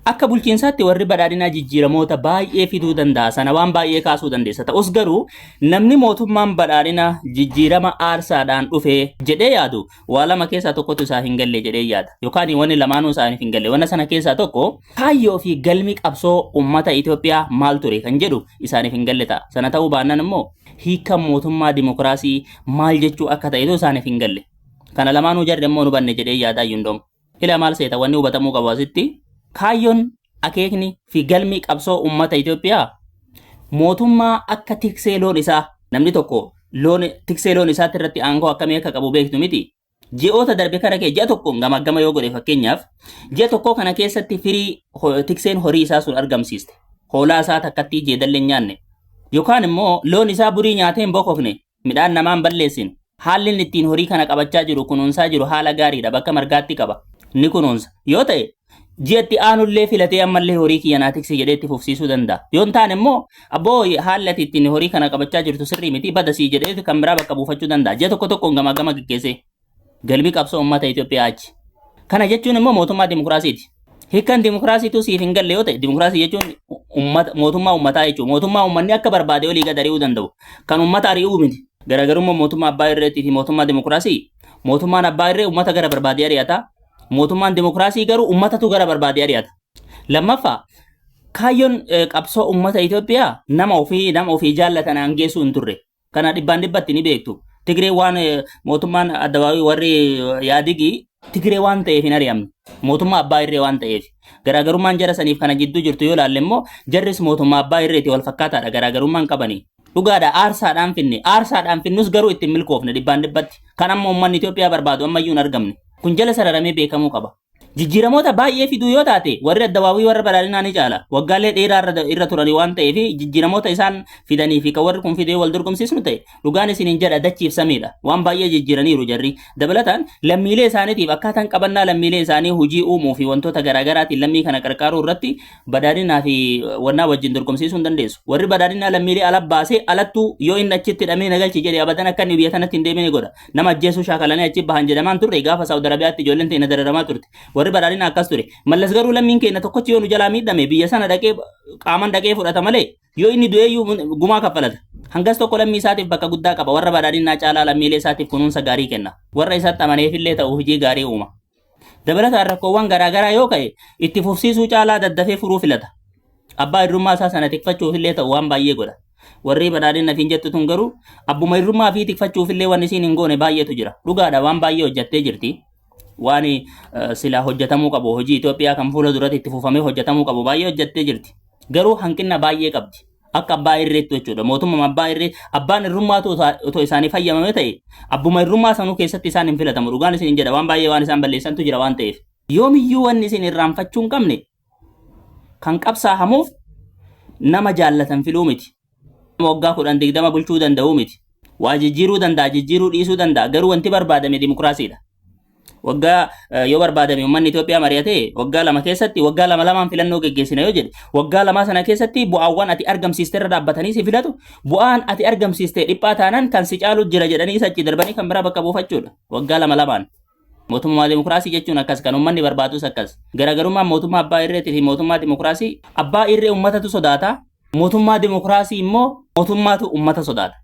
Akka bulchiinsaatti warri badhaadhinaa jijjiiramoota baay'ee fiduu danda'a. Sana waan baay'ee kaasuu dandeessa. Ta'us garuu namni mootummaan badhaadhinaa jijjiirama aarsaadhaan dhufe jedhee yaadu waa lama keessaa tokkotu isaa hin galle jedhee yaada. Yookaan wanni lamaanuu isaaniif hin galle. Wanna sana keessaa tokko kaayyoo fi galmi qabsoo uummata Itoophiyaa maal ture kan jedhu isaaniif hin galle ta'a. Sana ta'uu baannaan immoo hiika mootummaa dimokiraasii maal jechuu akka ta'etu isaaniif hin galle. Kana lamaanuu jarri immoo nu banne jedhee yaadaa iyyuu. Ila maal seeta, wanni hubatamuu qabu asitti kaayyoon, akeekni fi galmi qabsoo uummata Itoophiyaa mootummaa akka tiksee loon isaa, namni tokko loon tiksee loon isaatti irratti aangoo akkamii akka qabu beektu miti. Ji'oota darbe kana kee ji'a tokkoon gama gama yoo godhe, fakkeenyaaf ji'a tokko kana keessatti firii tikseen horii isaa sun argamsiiste. Hoolaa isaa takkatti jeedallee hin nyaanne. Yookaan immoo loon isaa burii nyaatee hin bokokne, midhaan namaa hin balleessin. Haalli inni ittiin horii kana qabachaa jiru, kunuunsaa jiru haala gaariidha, bakka margaatti qaba. Ni kunuunsa. Yoo ta'e ji'atti aanullee filatee ammallee horii kiyya naa tiksi jedhee itti fufsiisuu danda'a. Yoo hin taane immoo abboo, haalli ati ittiin horii kana qabachaa jirtu sirrii miti, badasii jedhee kan biraa bakka buufachuu danda'a. Ji'a tokko tokkoon gamaa gama geggeessee. Galmi qabsoo uummata Itoophiyaa achi. Kana jechuun immoo mootummaa dimokiraasiiti. Hiikkaan dimokiraasiitu siif hin galle yoo ta'e, dimokiraasii jechuun uummata, mootummaa uummataa jechuudha. Mootummaa uummanni akka barbaade olii gad ari'uu danda'u. Kan uummata ari'uu miti. Garaagarummaa mootummaa abbaa irreetii fi mootummaa dimokiraasii: mootummaan abbaa irree uummata gara barbaade ari'ata. Mootummaan dimokiraasii garuu uummatatu gara barbaade ari'ata. Lammaffaa, kaayyoon qabsoo uummata Itoophiyaa nama ofii jaallatan aangeessuu hin turre. Kana dhibbaan dhibbatti ni beektu. Tigree waan mootummaan addabaawii warri yaadigii Tigree waan ta'eef hin ari'amne. Mootummaa abbaa irree waan ta'eef. Garaagarummaan jara saniif kana jidduu jirtu yoo ilaalle immoo jarris mootummaa abbaa irreeti, wal fakkaataadha garaagarummaan qabanii. Dhugaadha, aarsaadhaan finne. Aarsaadhaan finnus garuu ittiin milkoofne dhibbaan dhibbatti. Kan amma uummanni Itoophiyaa barbaadu ammayyuu hin argamne. Kun jala sararamee beekamuu qaba. Jijjiiramoota baay'ee fiduu yoo taate warri addawaawii warra badhaadhinaa ni caala. Waggaalee dheeraa irra turanii waan ta'eef jijjiiramoota isaan fidanii fi kan warri kun fidee wal dorgomsiisnu ta'e, dhugaan isiniin jedha, dachiif samiidha. Waan baay'ee jijjiiraniiru jarri. Dabalataan lammiilee isaaniitiif akkaataan qabannaa lammiilee isaanii hojii uumuu fi wantoota garaagaraatiin lammii kana qarqaaruu irratti badhaadhinaa fi wannaa wajjin dorgomsiisuu hin dandeessu. Warri badhaadhinaa lammiilee ala baasee alattuu yoo inni achitti hidhamee nagalchi jedhe abadan akka inni biyya sanatti hin deemine godha. Nama ajjeesuu shaakalanii achi bahan jedhamaan turre gaafa Saawud Arabiyaatti ijoolleen teenya dararamaa turte. Warri badhaadhinaa akkas ture. Mallas garuu lammiin keenya tokkochi yoo nu jalaa miidhame biyya sana dhaqee qaaman dhaqee fudhata malee yoo inni du'eeyyuu gumaa kaffalata. Hangas tokko lammii isaatiif bakka guddaa qaba. Warra badhaadhinaa caalaa lammiilee isaatiif kunuunsa gaarii kenna. Warra isatti amaneefillee ta'u hojii gaarii uuma. Dabalataan rakkoowwan garaagaraa yoo ka'e itti fufsiisuu caalaa daddafee furuu filata. Abbaa irrummaa isaa sana tikfachuufillee ta'u waan baay'ee godha. Warri badhaadhina fi jettu tun garuu abbuma irrummaa fi tikfachuufillee wanni isiin hin goone baay'eetu jira. Dhugaadha, waan baay'ee hojjattee jirti. Waan silaa hojjetamuu qabu, hojii Itoophiyaa kan fuula duratti itti fufamee hojjetamuu qabu baay'ee hojjattee jirti. Garuu hanqina baay'ee qabdi. Akka abbaa irreetti jechuudha. Mootummaa abbaa irree, abbaan irrummaatu otoo isaanii fayyamame ta'e abbuma irrummaa sanuu keessatti isaan hin filatamu. Dhugaan isin jedha, waan baay'ee waan isaan balleessantu jira waan ta'eef. Yoomiyyuu wanni isin irraanfachuu hin qabne kan qabsaahamuuf nama jaallatan filuu miti. Waggaa 10 20 bulchuu danda'uu miti. Waa jijjiiruu danda'a, jijjiiruu dhiisuu danda'a. Garuu wanti barbaadame dimokiraasiidha. Waggaa yoo barbaadame uummanni Itoophiyaa mari'atee waggaa 2 keessatti waggaa lama lamaan filannoo geggeessina yoo jedhe, waggaa 2 sana keessatti bu'aawwan ati argamsiiste irra dhaabbatanii si filatu. Bu'aan ati argamsiiste dhiphaa taanaan kan si caalu jira jedhanii isa achi darbanii kan biraa bakka buufachuudha. Waggaa lama lamaan. Mootummaa dimokiraasii jechuun akkas, kan uummanni barbaadus akkas. Garaagarummaan mootummaa abbaa irreetii fi mootummaa dimokiraasii, abbaa irree uummatatu sodaata. Mootummaa dimokiraasii immoo mootummaatu uummata sodaata.